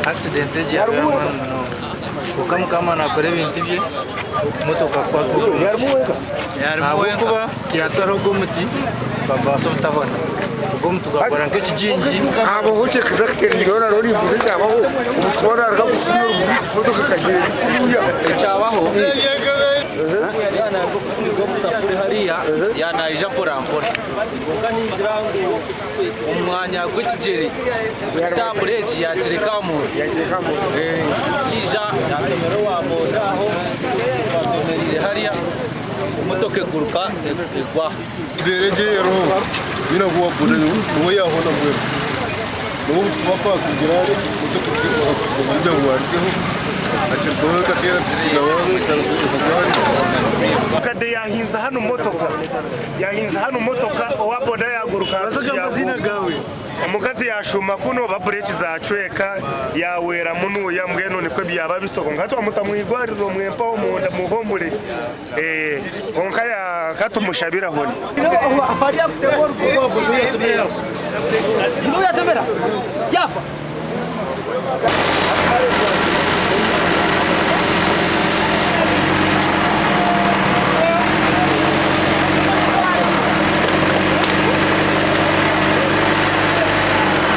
Accident egi yaaba y'amaani munonga kwonka mukama nakora ebintu bye motoka kukwatwa ogwo muti ahabw'okuba tiyatwara ogwo muti gwabaasa obutahona ogwo omuti gwakora nk'ekigingi. Ekyabaho hariya yanaija mpora mpora kwonka ningira ngu omu mwanya gw'ekigyere kita bureeki yakireka aha munda yaija yatomera owa boda aho batomereire hariya emotoka eguruka egwa. Embeera egi eriho yoona ngu owa boda niwe yaahona mbwenu niwe wapakingira motoka kugira ngu arugeho akirugaho ekateera piki nawe ekagwa hariya. Kade yahinza hanu motoka yahinza hanu motoka owa boda yaguruka aha piki yaguuka omukazi yashuuma kunu oba bureki zacweka yawera munuya mbwenu nikwe byaba bisa kwonka twamuta mwigwariro mwempaho munda muhumure kwonka katumushabire ahone.